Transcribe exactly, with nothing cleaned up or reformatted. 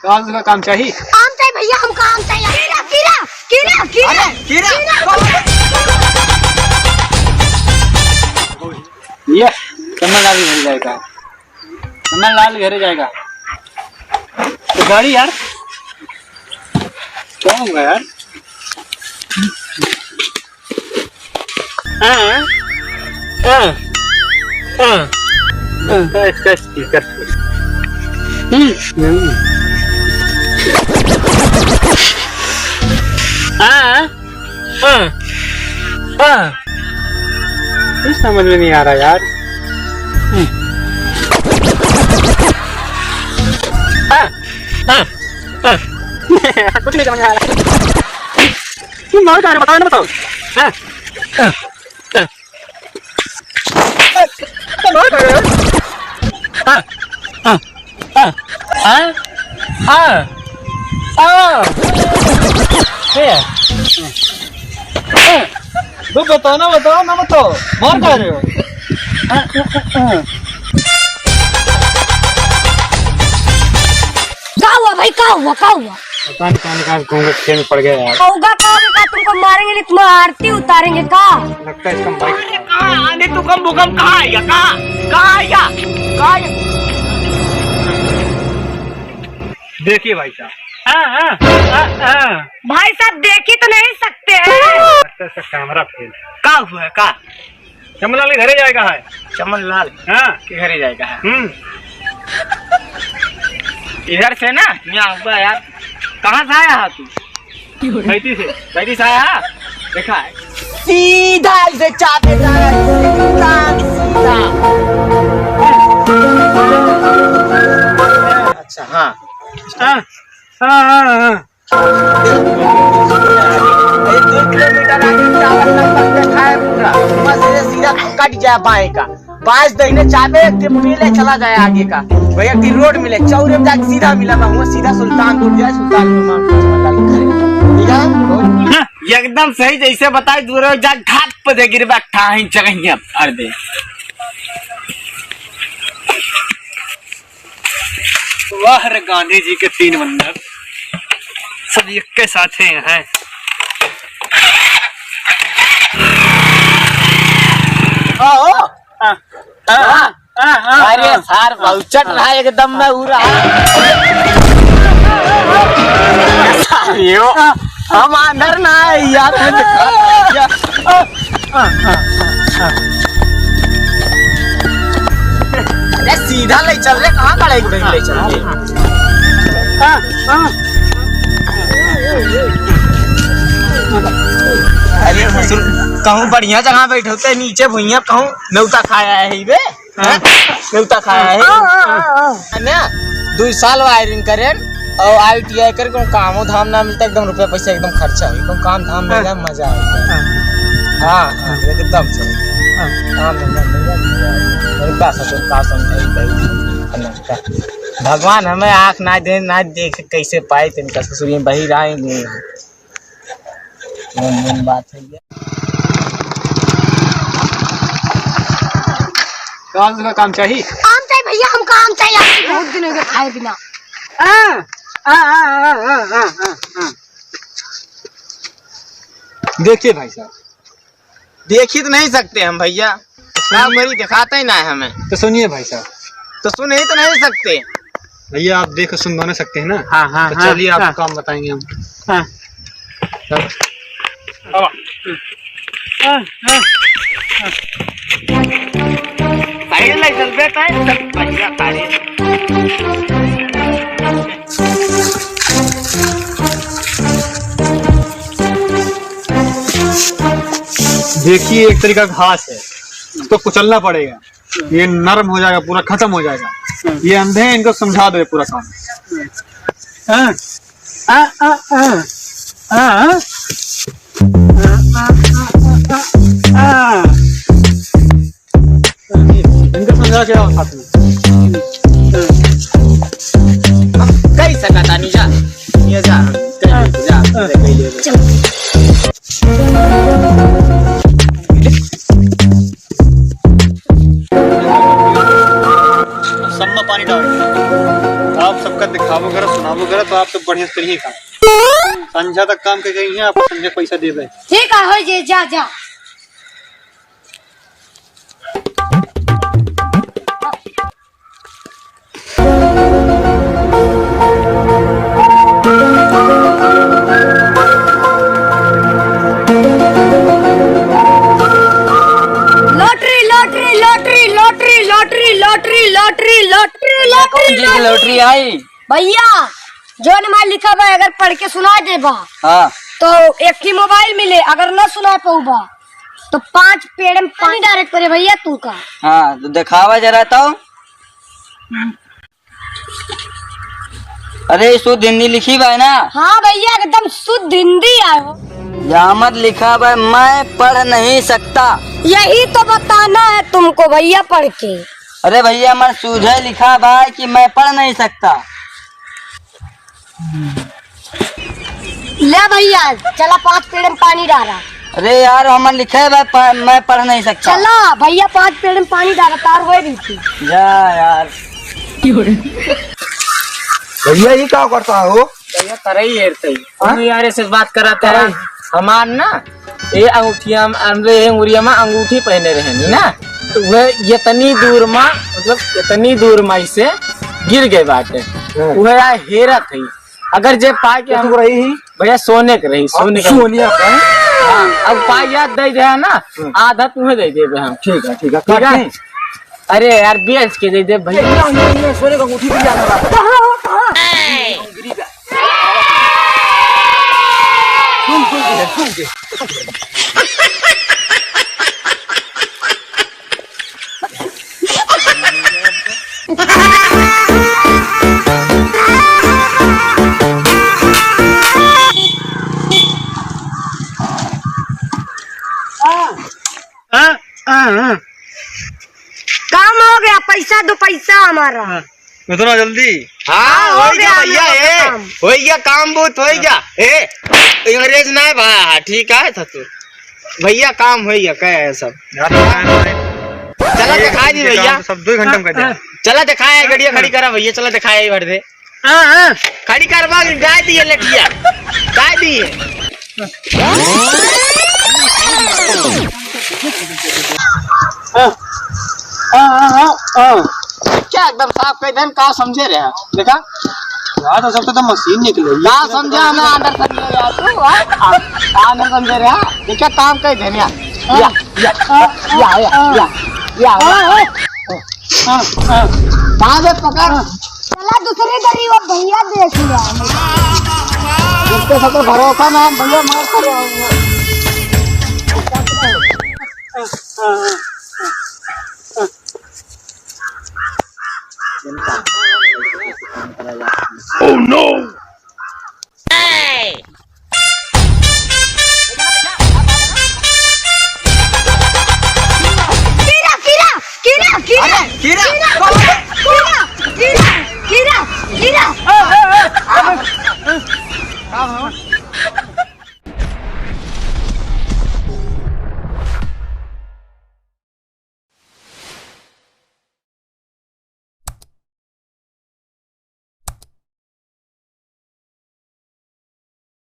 आज का काम चाहिए। आम चाहिए भैया, हमका आम चाहिए। कीरा, कीरा, कीरा, कीरा, अरे, कीरा। कीरा। ये चमन लाल घर जाएगा, चमन लाल घर जाएगा। तो गाड़ी यार, क्या हुआ यार? हाँ, हाँ, हाँ, हाँ। इसका, इसका speaker। हम्म, हम्म। हाँ, हाँ, हाँ। कुछ समझ में नहीं आ रहा यार। हम्म। हाँ, हाँ, हाँ। कुछ नहीं समझ में आ रहा। तुम मारो क्या रे, बताओ ना, बताओ। हाँ, हाँ, हाँ। तुम मारो क्या रे? हाँ, हाँ, हाँ, हाँ, हाँ, हाँ। ये, हाँ। वो बताओ ना, बताओ ना, बताओ। मार क्या रहे हो? हाँ, हाँ, हाँ, हाँ। का हुआ भाई, का हुआ, का हुआ? पता नहीं कौन कहाँ घूंघट खेल में पड़ गया यार। होगा का, का तुमको मारेंगे नहीं, तुम्हारा आरती उतारेंगे का? लगता है इसका माइक। अरे कहाँ आंधी तूफान भूकंप कहाँ आएगा? कहाँ? कहाँ आएगा? कहाँ आएगा? देखिए भाई साहब। हाँ, हाँ, हाँ, हाँ। भाई साहब, देख ही तो नहीं सकते हैं। लगता है इसका कैमरा फेल। का हुआ है का? चमनलाल के घरे जाएगा है। चमनलाल हाँ। के घरे जाएगा है। हम्म। इधर से ना, यहाँ हुआ यार। कहाँ से आया है तू? बैती से। बैती से आया है? देखा है? सीधा इसे चापे जा रहा है, सीधा, सीधा। अच्छा, हाँ। हाँ, हाँ, हाँ, हाँ। एक दो किलोमीटर आगे चावल लगभग देखा है पूरा, वहाँ से सीधा कट जाए बाएं का, बाएं से दहिने चापे, एक दिन मिले चला जाए आगे का, वही एक दिन रोड मिले, चौरे में जाके सीधा मिला ना, वहाँ सीधा सुल्तानपुर जाए, सुल्तानपुर में ठीक है? हाँ, एकदम सही, जैसे बताए, दूर जाके घाट पे दे गिरबा, ठाही जगह फाड़ दे। वाह रे गांधी जी के तीन बंधक, सब एक के साथ हैं। आओ। हाँ, हाँ, हाँ, हाँ, अरे हाँ। सार, बहुचट रहा एकदम में उड़ा। सालियो, हम अंदर ना है यार, हम दिखा रहे हैं। अरे सीधा ले चल रे, कहाँ खड़ा है? ले चल रे। अरे ससुर, कहूँ बढ़िया जगह बैठो ते, नीचे भुइयाँ कहूँ नेउता खाया है बे। हाँ। नेउता खाया है। हाँ, हाँ, हाँ, हाँ। है ना? दुई साल wiring करेन और ITI करके कामो धाम ना मिलता, एकदम रुपया पैसा एकदम खर्चा हुई, कोई काम धाम मिल जाए, मजा आएगा। हाँ। हाँ, हाँ, एकदम सही। हाँ। काम धंधा मिल जाए, मजा आएगा। अरे का ससुर, का समझाई भाई? भगवान हमें आँख ना दे, ना देख कैसे पाए, तिनका ससुर ये बही रहा है, नहीं। कौन, कौन बात है ये? कौन सा काम चाहिए? आम चाहिए भैया, हमका आम चाहिए, आज बहुत दिन हो गए खाए बिना। हाँ, हाँ, हाँ। देखिए भाई साहब, देख ही तो नहीं सकते हम भैया, ना मेरी दिखाते ही ना है हमें। तो सुनिए भाई साहब। तो सुन ही तो नहीं सकते। भैया आप देख सुन दोनों सकते हैं ना? हाँ, हाँ, तो हाँ, चलिए आपको हाँ। काम बताएंगे हम। हाँ। चलो। हाँ, हाँ, हाँ। साइड ले चल बेटा, सब बढ़िया साइड। देखिए, एक तरीका घास है, इसको कुचलना पड़ेगा, ये नरम हो जाएगा, पूरा खतम हो जाएगा। ये अंधे हैं, इनको समझा दो ये पूरा काम। हाँ। आ, आ, आ। आ, आ। इनका समझा के आओ साथ में। कई सकता नहीं जा। ये जा। कई जा। कई ले। सब में पानी डाल। आप सबका दिखावो करो, सुनावो। अब वगैरह तो आप तो बढ़िया से करिए काम। संझा तक काम के गई हैं, आप संझा पैसा दे दें। ठीक है, हो जे, जा, जा। लॉटरी, लॉटरी, लॉटरी, लॉटरी, लॉटरी, लॉटरी, लॉटरी, लॉटरी, लॉटरी, कौन चीज की लॉटरी? लॉटरी आई? भैया, जौन माल लिखा बा, अगर पढ़ के सुनाए देबा, हाँ। तो एक ही मोबाइल मिले, अगर न सुनाए पउबा, तो पाँच पेड़ में पानी डारे के पड़े भैया तू का। हाँ, तो देखावा जरा तो। अरे, शुद्ध हिंदी लिखी बा ना? हाँ भैया, एकदम शुद्ध हिंदी आयो। यहाँ मत लिखा बा, मैं पढ़ नहीं सकता। यही तो बताना है तुमको भैया, पढ़ के। अरे भैया, मैं सूझे लिखा बा कि मैं पढ़ नहीं सकता। ले भैया, चला पाँच पेड़ में पानी डारा। अरे यार, हमन लिखे बा, प-, मैं पढ़ नहीं सकता। चला भैया, पाँच पेड़ में पानी डारा, तार होए रही थी। जा यार। भैया, ये का करता हो? भैया, करई हेरते ही। हाँ? तुम यार ऐसे बात करत है। करई। हमार ना, ये अंगूठिया में, हमरे ये उंगलिया में अंगूठी पहने रहनी ना, तो वह इतनी दूर मा, मतलब इतनी दूर मा इसे गिर गए बाटे। हाँ। वह यार हेरत है। अगर जे पाए के तो हम तू रही ही? भैया, सोने के रही, सोने के। सोनिया का है? हाँ, अब पाए याद दे दे ना, हम्म। आधा तुम्हें दे देबे हम। ठीक है, ठीक है, ठीक है? काट नहीं। अरे यार, बेच के दे दे भैया। ये, ये, ये सोने का अंगूठी भी याद आ रहा है। कहाँ हो, कहाँ? सुन, सुन के, सुन के। हाँ, हाँ, हाँ। काम हो गया, पैसा दो, पैसा हमारा। हाँ, इतना जल्दी? हाँ, हाँ, हो हो गया गया भैया, हमारा ए, काम। हो गया काम बहुत, हो गया। ए, अंग्रेज ना है भा, ठीक है, था तू। भैया, काम हो गया, क्या है सब? यार, चला, एक दिखाई दी दिन के भैया। काम तो सब दो ही घंटा में कर देना। चला, दिखाया, गाड़िया खड़ी करा भैया, चला, दिखाया, ये भर दे। हाँ, हाँ। खड़ी करवा के गाय दिए लठिया। गाय दिए। हाँ। हाँ, हाँ, हाँ, हाँ। क्या एकदम साफ कह देन, का समझे रहे? देखा? यार, तो सब तो मशीन निकले। का समझे, हमें अंदर समझे रहे तू, हाँ? आ, अंदर समझे रहे? देखा, काम कह देन यार। या, या, या, या, या, या। हाँ, हाँ। हाँ, हाँ। कहाँ से पकड़? हाँ। चला दूसरी गरीब भैया देख लिया। जिसके सब भरोसा ना है, भैया मार कर रहा हूँ। Oh no!